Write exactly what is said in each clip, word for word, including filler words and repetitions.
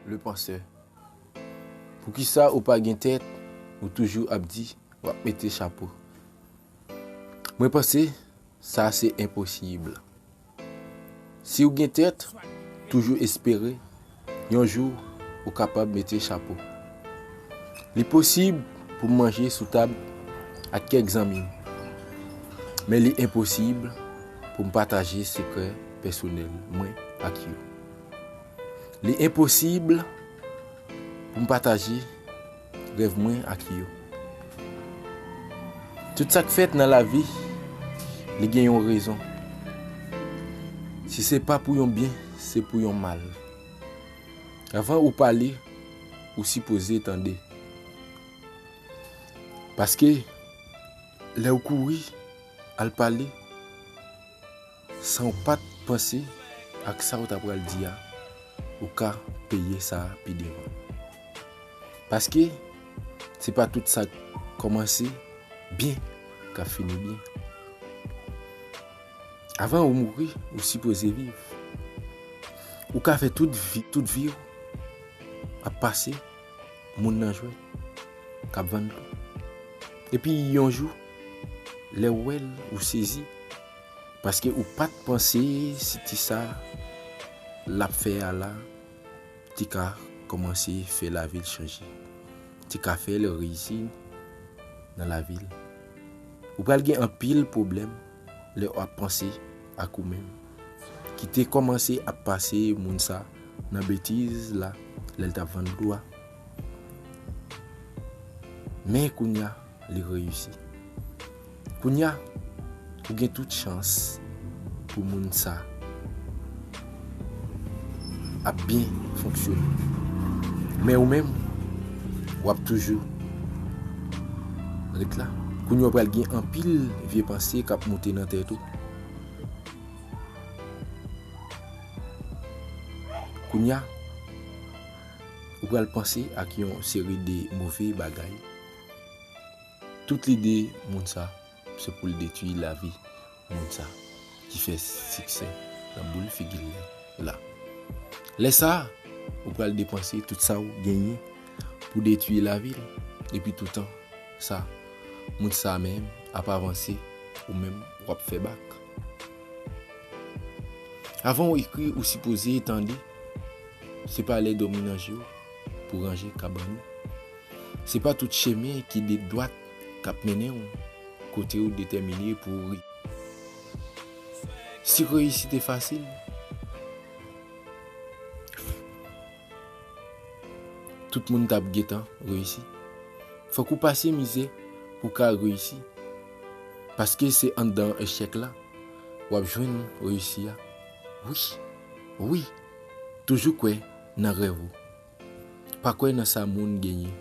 Le Penseur. Poukisa ou pa gen tèt, ou toujou ap di w ap mete chapo? Mwen panse sa se enposib. Si w gen tèt, toujou espere yon jou ou kapab mete chapo. Li posib pou m manje sou tab ak kèk zanmi m, men li enposib pou m pataje sekrè pèsonèl mwen ak yo. Li enposib pou m pataje rèv mwen ak yo. Tout sa k fèt nan lavi, li gen yon rezon. Si se pa pou yon byen, se pou yon mal. Avan ou pale, ou sipoze tande. Paske lè w kouri al pale, san w pa t panse ak sa w ta pral di a, ou ka peye sa pi devan. Paske se pa tout sa k kòmanse byen k ap fini byen. Avan ou mouri, ou sipoze viv. Ou ka fè tout vi, tout vi w ap pase moun nan jwèt k ap vann dlo. Epi yon jou, lè w wè l, ou sezi, paske ou pa t panse si ti sa l ap fè a la te ka kòmanse fè lavi l chanje, te ka fè l reyisi nan lavi l. Ou pral gen anpil pwoblèm lè w ap panse ak ou menm ki te kòmanse ap pase moun sa nan betiz la lè l t ap vann dlo a. Men kounye a, li reyisi. Kounye a, ou gen tout chans pou moun sa ap byen fonksyone. Men ou menm, w ap toujou ret la. Kounye a, w pral gen anpil vye panse k ap moute nan tèt ou. Kounye a, ou pral panse ak yon seri de move bagay. Tout lide moun sa, se pou l detwi lavi moun sa ki fè siksè nan boul figi l la. Lè sa a, ou pral depanse tout sa w genyen pou detwi lavi l. Epi toutan sa, moun sa menm ap avanse, ou menm w ap fè bak. Avan w ekri, ou sipoze tande. Se pa lè dòmi nan je w pou ranje kabann ou. Se pa tout chemen ki de dwat k ap mennen w kote w detèmine pou w rive. Si reyisi te fasil, tout moun t ap gentan reyisi. Fòk ou pase mizè pou w ka reyisi. Paske se anndan echèk la w ap jwenn reyisi a. Wi, wi, toujou kwè nan rèv ou. Pa kwè nan sa moun genyen.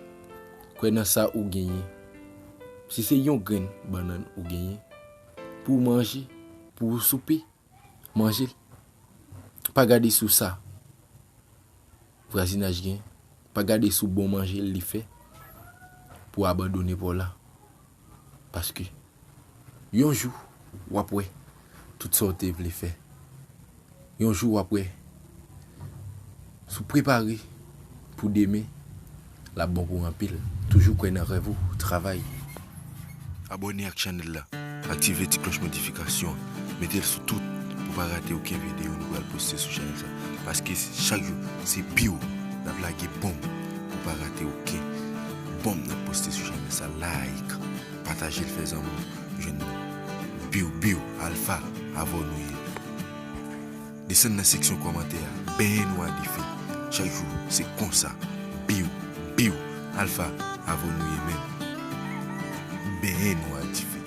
Kwè nan sa ou genyen. Si se yon grenn bannann ou genyen pou w manje, pou w soupe, manje l. Pa gade sou sa vwazinaj gen. Pa gade sou bon manje li fè pou w abandone pa w la. Paske yon jou, w ap wè tout sa w te vle fè. Yon jou, w ap wè. Si w prepare pou demen, l ap bon pou w anpil. Toujou kwè nan rèv ou, travay. Abòne ak chanèl la. Aktive ti klòch notifikasyon an. Mete l sou tout pou w pa rate okenn videyo nou pral poste sou chanèl sa. Paske chak jou, se biw n ap lage bonm pou w pa rate okenn bonm n ap poste sou chanèl sa. Like, pataje l, fè zanmi w jwenn nou. Biw, biw, Alpha, avè w nou ye. Desann nan seksyon kòmantè a, benyen nou a dife. Chak jou, se konsa. Biw, biw, Alpha, avè w nou ye menm. Benyen nou a dife.